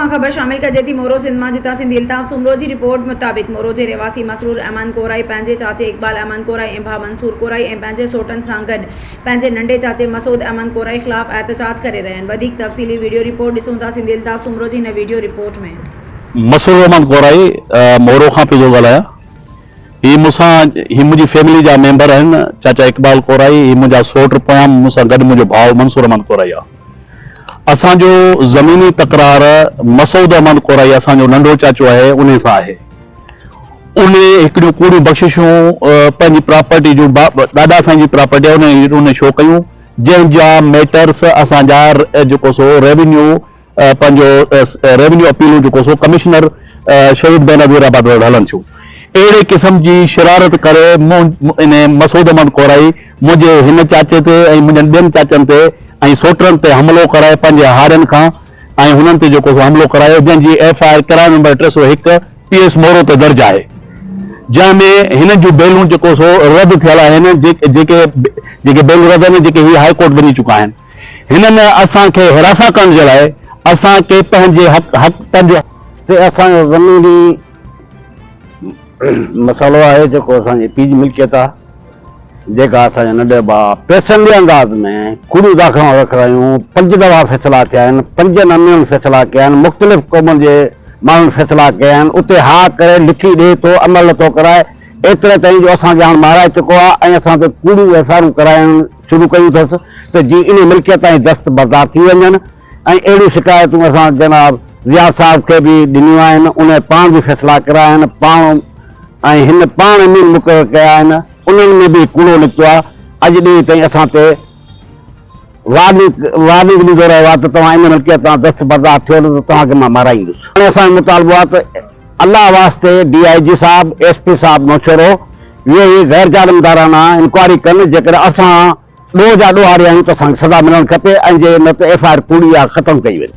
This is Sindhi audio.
کان خبر شامل ڪجي ٿي مورو سنڌ مان جتان سنڌي الطاف سومرو جي رپورٽ مطابق مورو جي رهواسي مسرور احمد ڪورائي پنهنجي چاچي اقبال احمد ڪورائي ۽ ڀاء منصور ڪورائي ۽ پنهنجي سوٽن سان گڏ پنهنجي ننڍي چاچي مسعود احمد ڪورائي خلاف احتجاج ڪري رهيا آهن وڌيڪ تفصيلي ويڊيو رپورٽ ڏسون ٿا سنڌي الطاف سومرو جي هن ويڊيو رپورٽ ۾. مسرور احمد ڪورائي مورو کان پيو ٿو ڳالهايان هي مون سان هي منهنجي فيملي جا ميمبر آهن چاچا اقبال ڪورائي هي منهنجا سوٽ پويان مون سان گڏ منهنجو ڀاء منصور احمد ڪورائي آ اسان جو زميني تڪرار مسعود احمد ڪورائي اسان جو ننڍو چاچو آهي انهي سان آهي انهي هڪڙيون ڪوڙيون بخششون پنهنجي پراپرٽي جون ڏاڏا سائين جي پراپرٽي آهي انهي انهي شو ڪيون جنهن جا ميٽرس اسان جا جيڪو سو ريونيو پنهنجو ريونيو اپيلون جيڪو سو ڪمشنر شهيد بينظير آباد وٽ هلن ٿيون. اهڙي قسم جي شرارت ڪري مون انهي مسعود احمد ڪورائي منهنجي هن چاچي تي ۽ منهنجن ٻين چاچن تي ۽ سوٽرن تي حملو ڪرائي پنهنجي هارين کان ۽ هنن تي جيڪو سو حملو ڪرايو جنهن جي F I R crime number 301 P S Moro تي درج آهي جنهن ۾ هنن جون بيلون جيڪو سو رد ٿيل آهن جيڪي جيڪي بيلون رد آهن جيڪي هي هائي ڪورٽ وڃي چڪا آهن. هنن اسان کي هراسان ڪرڻ جي لاء اسان کي پنهنجي حق حق پنهنجو. تي اسان جو زميني مسئلو آهي جيڪو اسان جي پيء جي ملڪيت آهي جيڪا اسان جا ننڍي ڀاء پئسن جي انداز ۾ ڪوڙيون داخلائون رکرايون پنج دفعا فيصلا ٿيا آهن پنجن اميرن فيصلا ڪيا آهن مختلف قومن جي ماڻهن فيصلا ڪيا آهن اتي ها ڪري لکي ڏئي ٿو عمل نٿو ڪرائي ايتري تائين جو اسان کي هاڻ مارائي چڪو آهي ۽ اسان تي ڪوڙيون ايف I آرون ڪرائڻ شروع ڪيون اٿس ته جيئن انهي ملڪيت تائين دست بردار ٿي وڃن ۽ اهڙيون شڪايتون اسان جناب ضياء صاحب کي به ڏنيون آهن انهي پاڻ به فيصلا ڪرايا آهن پاڻ ۽ هن پاڻ امين مقرر ڪيا آهن انهن ۾ به ڪوڙو نڪتو آهي اڄ ڏينهن تائين اسان تي وارننگ وارننگ ڏيندو رهيو آهي ته توهان ان ملڪيت تان دست بردار ٿيو نه ته توهان کي مان مارائيندس. هاڻي اسان جو مطالبو آهي ته الله واسطي ڊي I جي صاحب، ايس پي صاحب نوشهرو ويهي غير جانبدارانه انڪوائري ڪن، جيڪڏهن اسان ڏوهه جا ڏوهاري آهيون ته اسان کي سزا ملڻ کپي ۽ جي نه ته ايف I R ڪوڙي آهي ختم ڪئي وڃي.